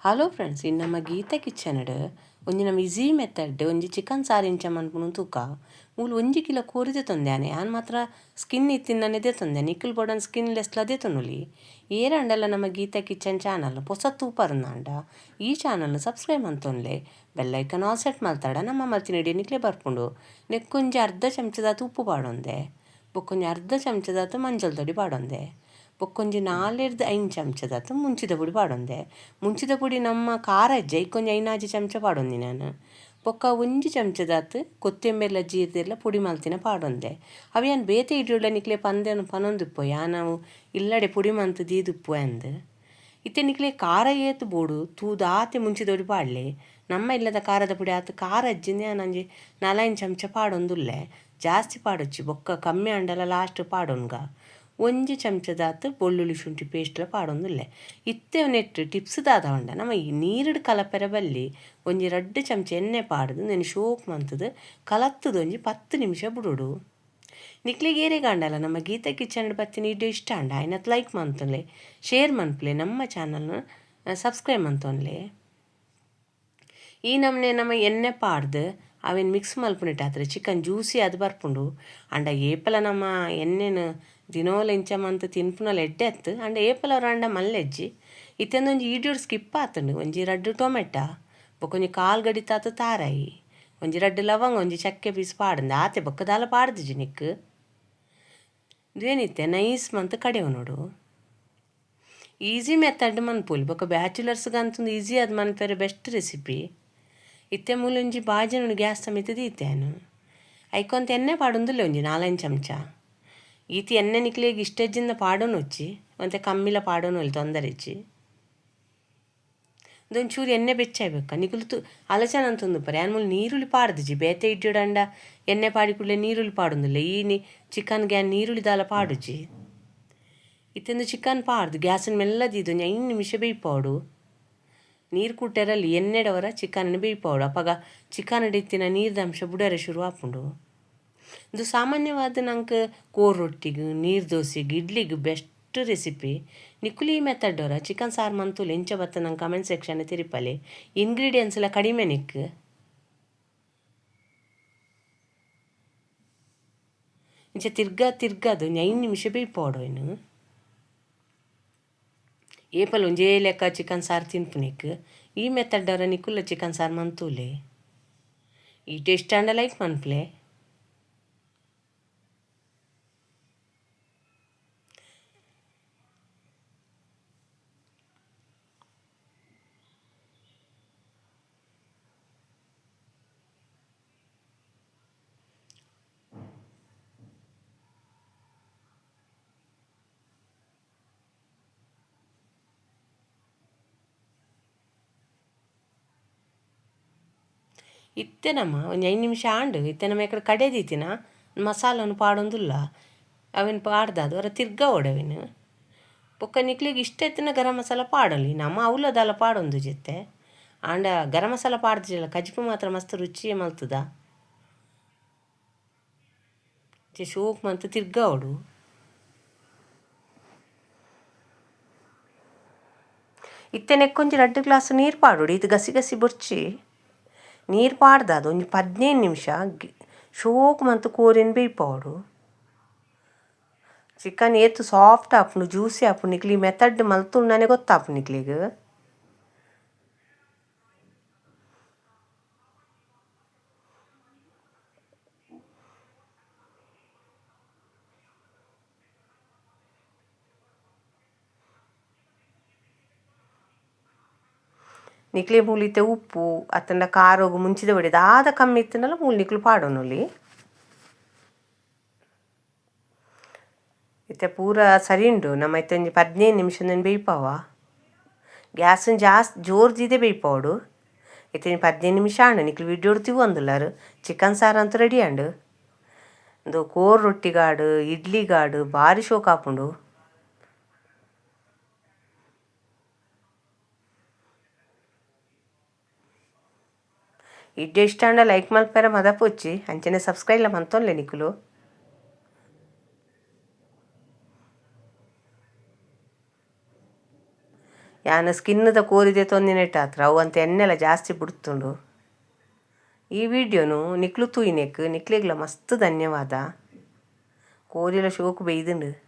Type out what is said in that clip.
Hello friends, ಇನ್ ನಮ್ಮ Gita kitchen ಒಂಜಿ ನಮ್ಮ ಈಸಿ ಮೆಥಡ್ ಒಂಜಿ ಚಿಕನ್ ಸಾರು ಇಂಚ ಮನ್ಪುನು ತೂಕ. ಮೂಲು 1 ಕಿಲೋ ಕೋರಿದೆ ತೊಂದ್ಯಾನೆ ಆನ್ ಮಾತ್ರ ಸ್ಕಿನ್ ಇತ್ತಿನನೆ ತಂದೆ ನಿಕ್ಕಲ್ ಬೋಡನ್ ಸ್ಕಿನ್ ಲೆಸ್ಲದೆ ತೊನುಲಿ. ಏರಂಡಲ ನಮ್ಮ ಗೀತಾ ಕಿಚನ್ ಚಾನಲ್ ಪೊಸ ತೂಪರ್ನಾಂಡ ಈ ಚಾನಲ್ನ ಸಬ್ಸ್ಕ್ರೈಬ್ ಅಂತೊನ್ಲೆ, ಬೆಲ್ ಐಕನ್ ಆಲ್ ಸೆಟ್ ಮಲ್ತಾಡ ನಮ್ಮ ಮಲ್ತಿನ ಇಡೀ ನಿಕ್ಲೆ ಬರ್ಪುಂಡು. ನೆಕ್ಕೊಂಜಿ ಅರ್ಧ ಚಮಚದಾತ್ ಉಪ್ಪು ಪಾಡೊಂದೆ, ಬೊಕ್ಕೊಂಜಿ ಅರ್ಧ ಚಮಚದಾತ್ ಮಂಜಲ್ ದೊಡಿ ಪಾಡೊಂದೆ, ಬೊಕ್ಕೊಂಜಿ 4 5 ಚಮಚದಾತ್ ಮುಂಚಿದ ಪುಡಿ ಪಾಡೊಂದೆ. ಮುಂಚಿದ ಪುಡಿ ನಮ್ಮ ಖಾರ ಇಜ್ಜ ಇಕ್ಕೊಂಜಿ 5 ಚಮಚ ಪಾಡೊಂದಿ ನಾನು. ಬೊಕ್ಕ 1 ಚಮಚದಾತ್ ಕೊತ್ತಂಬರಿಲ ಜೀರ್ದೆಲ್ಲ ಪುಡಿ ಮಲ್ತಿನ ಪಾಡೊಂದೆ. ಅವು ಬೇತೆ ಇಡುಳ್ಳ ನಿಕ್ಲೆ ಪಂದೆನು ಪನೊಂದಿಪ್ಪು ಯಾನವು ಇಲ್ಲಡೆ ಪುಡಿ ಮಂತ್ ದೀದುಪ್ಪು ಅಂದ್. ಇತ್ತೆ ನಿಕ್ಲೆ ಖಾರ ಏತ್ ಬೋಡು ತೂದಾತೆ ಮುಂಚಿದೊಡಿ ಪಾಡ್ಲೆ. ನಮ್ಮ ಇಲ್ಲದ ಖಾರದ ಪುಡಿ ಆತು ಖಾರ ಅಜ್ಜಿಂದ ನಂಜಿ 4-5 ಚಮಚ ಪಾಡೊಂದುಲ್ಲೆ, ಜಾಸ್ತಿ ಪಾಡೊಚ್ಚಿ ಬೊಕ್ಕ ಕಮ್ಮಿ ಅಂಡಲ ಲಾಸ್ಟ್ ಪಾಡೊನ್ಗ. 1 ಚಮಚದಾತ್ ಬೆಳ್ಳುಳ್ಳಿ ಶುಂಠಿ ಪೇಸ್ಟ್ಲ ಪಾಡೊಂದುಲ್ಲೆ. ಇತ್ತೆ ನೆಟ್ ಟಿಪ್ಸ್ ದಾದ ಉಂಡ ನಮ್ಮ ಈ ನೀರುಡು ಕಲಪೆರ ಬಲ್ಲಿ ಒಂಜಿ 2 ಚಮಚ ಎಣ್ಣೆ ಪಾಡ್ದು ನೆನ್ ಶೋಕ್ ಮಂತದು ಕಲತ್ತದು ಒಂಜಿ 10 ನಿಮಿಷ ಬುಡುಡು. ನಿಕ್ಲೆಗ್ ಏರೆಗಾಂಡಲ ನಮ್ಮ ಗೀತಾ ಕಿಚನ್ ಬತ್ತಿನ ಇಡ್ಡು ಇಷ್ಟ ಅಂಡ ಆಯ್ನತ್ ಲೈಕ್ ಮಂತೊನ್ಲೆ, ಶೇರ್ ಮನ್ಪುಲೆ, ನಮ್ಮ ಚಾನಲ್ನ ಸಬ್ಸ್ಕ್ರೈಬ್ ಮಂತೊನ್ಲೆ. ಈ ನಮ್ನೆ ನಮ್ಮ ಎಣ್ಣೆ ಪಾಡ್ದು ಅವೇನು ಮಿಕ್ಸ್ ಮಲ್ಪುನಿಟ್ಟಾತ್ರೆ ಚಿಕನ್ ಜ್ಯೂಸಿ ಅದು ಬರ್ಪುಂಡು. ಅಂಡ ಏಪಲ ನಮ್ಮ ಎಣ್ಣೆನ ದಿನೋಲ ಇಂಚ ಮಂತ್ ತಿನ್ಪುನಲ ಎಡ್ಡೆ ಅತ್ತು. ಅಂಡ ಏಪಲ ಅಂಡ ಮಲ್ಲೆಜ್ಜಿ ಇತ್ತೆಂದೊಂಜಿ ಈಡ್ಯೋಡು ಸ್ಕಿಪ್ ಆತುಂಡು. ಒಂಜಿ 2 ಟೊಮೆಟೊ ಬೊಕ್ಕೊಂಜಿ ಕಾಲು ಗಡಿತಾತು ತಾರಾಯಿ, ಒಂಜಿ 2 ಲವಂಗ, ಒಂಜಿ ಚಕ್ಕೆ ಪೀಸ್ ಪಾಡುಂದು ಆತೆ ಬೊಕ್ಕದಾಲ ಪಾಡ್ದಿಜಿ ನಿಕ್ಕು. ಇದೇನಿತ್ತೆ ನೈಸ್ ಮಂತ್ ಕಡೆವು ನೋಡು. ಈಸಿ ಮೆಥಡ್ ಮನ್ಪುಲಿ ಬೊಕ್ಕ ಬ್ಯಾಚುಲರ್ಸ್ಗಂತಂದು ಈಸಿ ಅದು ಮನ್ಪೆರೆ ಬೆಸ್ಟ್ ರೆಸಿಪಿ. ಇತ್ತೆ ಮೂಲೊಂಜಿ ಬಾಜನೊಂದು ಗ್ಯಾಸ್ ಸಮೇತ ದೀತೇನು ಐಕೊಂತ ಎಣ್ಣೆ ಪಾಡೊಂದುಲ್ಲೆ ಒಂಜಿ 4-5 ಚಮಚ. ಈತಿ ಎಣ್ಣೆ ನಿಕ್ಲೆಗ್ ಇಷ್ಟೆಜ್ಜಿಂದ ಪಾಡೊನೊಚ್ಚಿ ಒಂತೆ ಕಮ್ಮಿಲ ಪಾಡೊನೊಲಿ ತೊಂದರೆ ಇಜ್ಜಿ. ಒಂಚೂರು ಎಣ್ಣೆ ಬೆಚ್ಚಾಯ್ಬೇಕ ನಿಕುಲು ತು ಆಲೋಚನೆ ಅಂತಂದು ಪರೆ ಆನ್ ಮೂಲು ನೀರುಳ್ಳಿ ಪಾಡ್ದಿಜಿ ಬೇತೆ ಇಡ್ಡಂಡ ಎಣ್ಣೆ ಪಾಡಿ ಕೂಡಲೇ ನೀರುಳ್ಳಿ ಪಾಡೊಂದುಲ್ಲೆ. ಈ ಚಿಕನ್ ಗ್ಯಾನ್ ನೀರುಳ್ಳಿ ದಾಲ ಪಾಡುಜಿ. ಇತ್ತೆಂದು ಚಿಕನ್ ಪಾಡ್ದು ಗ್ಯಾಸನ್ ಮೆಲ್ಲ ದೀದು ಒಂಜಿ 5 ನಿಮಿಷ ಬೇಯ್ಪಾಡು. ನೀರು ಕುಟ್ಟೆರಲ್ಲಿ ಎಣ್ಣೆಡವರ ಚಿಕನ್ ಬೇಯ್ಪಾಡು. ಅಪಗ ಚಿಕನ್ ಇತ್ತಿನ ನೀರ್ದ ಅಂಶ ಬುಡರೆ ಶುರು ಆಪುಂಡು. ಇದು ಸಾಮಾನ್ಯವಾದ ನಂಗೆ ಕೋರ್ ರೊಟ್ಟಿಗೆ, ನೀರು ದೋಸೆಗೆ, ಇಡ್ಲಿಗೆ ಬೆಸ್ಟ್ ರೆಸಿಪಿ. ನಿಕ್ಕುಲಿ ಮೆಥಡ್ ಅವರ ಚಿಕನ್ ಸಾರು ಮಂತುಲು ಎಂಚ ಬತ್ತ ನಂಗೆ ಕಮೆಂಟ್ ಸೆಕ್ಷನ್ ತಿರಿಪಲೆ. ಇಂಗ್ರೀಡಿಯೆಂಟ್ಸ್ ಎಲ್ಲ ಕಡಿಮೆ ನಿಕ್. ಇಂಚ ತಿರ್ಗಾ ತಿರ್ಗಾದು 5 ನಿಮಿಷ ಬೇಯ್ಪಾಡು. ಇನ್ನು ಏಪಲ್ ಒಂಜೇ ಲೆಕ್ಕ ಚಿಕನ್ ಸಾರು ತಿನ್ಪುನಿಕ್ ಈ ಮೆಥಡ್ ಅವರ ನಿಕ್ಕುಲ್ಲ ಚಿಕನ್ ಸಾರು ಮಂತೂಲೆ. ಈ ಟೇಸ್ಟ್ ಅಂಡ ಲೈಕ್ ಮನ್ಪುಲೆ. ಇತ್ತೆ ನಮ್ಮ ಒಂಜಿ 5 ನಿಮಿಷ ಆಂಡು. ಇತ್ತೆ ನಮ್ಮ ಎಕಡೆ ಕಡೆ ದೀತಿನ ಮಸಾಲನ್ನು ಪಾಡೊಂದುಲ್ಲ ಅವೇನು ಪಾಡ್ದಾದು ಅವರ ತಿರ್ಗಾ ಓಡವೇನು. ಬೊಕ್ಕ ನಿಕ್ಲೆಗ್ ಇಷ್ಟ ಇತ್ತಿನ ಗರಂ ಮಸಾಲ ಪಾಡೊಲಿ, ನಮ್ಮ ಅವ್ಲದಾಲ ಪಾಡೊಂದು ಜಿತ್ತೆ. ಆಂಡ ಗರಂ ಮಸಾಲ ಪಾಡ್ದಿಲ್ಲ ಕಜಿಪು ಮಾತ್ರ ಮಸ್ತ್ ರುಚಿ ಮಲ್ತದ. ಶೋಕ್ ಮಂತ್ ತಿರ್ಗಾ ಓಡು. ಇತ್ತೆ ನೆಕ್ಕೊಂಜಿ 2 ಗ್ಲಾಸ್ ನೀರು ಪಾಡೋಡು. ಇದು ಗಸಿ ಗಸಿ ಬೊರ್ಚಿ ನೀರು ಪಾಡ್ದಾದು ಒಂಜಿ 15 ನಿಮಿಷ ಶೋಕ್ ಮಂತ್ ಕೋರಿನ್ ಬೇಯ್ಪಾಡು. ಚಿಕನ್ ಏತ್ ಸಾಫ್ಟ್ ಆಪುಂಡು, ಜ್ಯೂಸಿ ಆಪುಂಡು. ನಿಕ್ಲಿ ಮೆಥಡ್ ಮಲ್ತುಂಡನೆ ಗೊತ್ತಾಪುಂಡು ನಿಕ್ಲೆಗ್. ನಿಕ್ಲೆ ಮೂಲಿತೆ ಉಪ್ಪು ಅತ್ತಂಡ ಖಾರೋಗು ಮುಂಚಿದ ಬಡಿ ದಾದ ಕಮ್ಮಿ ಇತ್ತಂಡಲ ಮೂಲು ನಿಕ್ಲು ಪಾಡೊನೊಲಿ. ಇತ್ತೆ ಪೂರ ಸರಿ ಉಂಡು ನಮ್ಮ ಇತ್ತೆ ಒಂಜಿ 15 ನಿಮಿಷ ಬೇಯ್ಪಾವ. ಗ್ಯಾಸನ್ ಜಾಸ್ತಿ ಜೋರು ದೀದೆ ಬೇಯ್ಪಾವಡು. ಇತ್ತೆ 15 ನಿಮಿಷ ಆಂಡು. ನಿಕ್ಲು ವಿಡಿಯೋಡು ತಿವ್ವಂದುಲ್ಲಾರು ಚಿಕನ್ ಸಾರು ಅಂತೂ ರೆಡಿ ಆಂಡು. ಇಂದು ಕೋರ್ ರೊಟ್ಟಿಗಾಡು ಇಡ್ಲಿಗಾಡು ಬಾರಿ ಶೋಕ್ ಆಪುಂಡು. ಇಡ್ಡೆ ಇಷ್ಟ ಅಂಡ ಲೈಕ್ ಮಲ್ಪೆರ ಮದಪೊಚ್ಚಿ ಅಂಚನೆ ಸಬ್ಸ್ಕ್ರೈಬ್ ಮಂತೊನ್ಲೆ ನಿಕುಲು. ಯಾನ್ ಸ್ಕಿನ್ದ ಕೋರಿ ದೆತೊಂದಿನೆಟಾತ್ರ ಅವು ಅಂತ ಎಣ್ಣೆಲ ಜಾಸ್ತಿ ಬಿಡ್ತುಂಡು. ಈ ವಿಡಿಯೋನು ನಿಕ್ಲು ತೂಯಿನೆಕ್ ನಿಕ್ಲೆಗ್ಲ ಮಸ್ತ್ ಧನ್ಯವಾದ. ಕೋರಿಲ ಶೋಕು ಬೈದುಂಡು.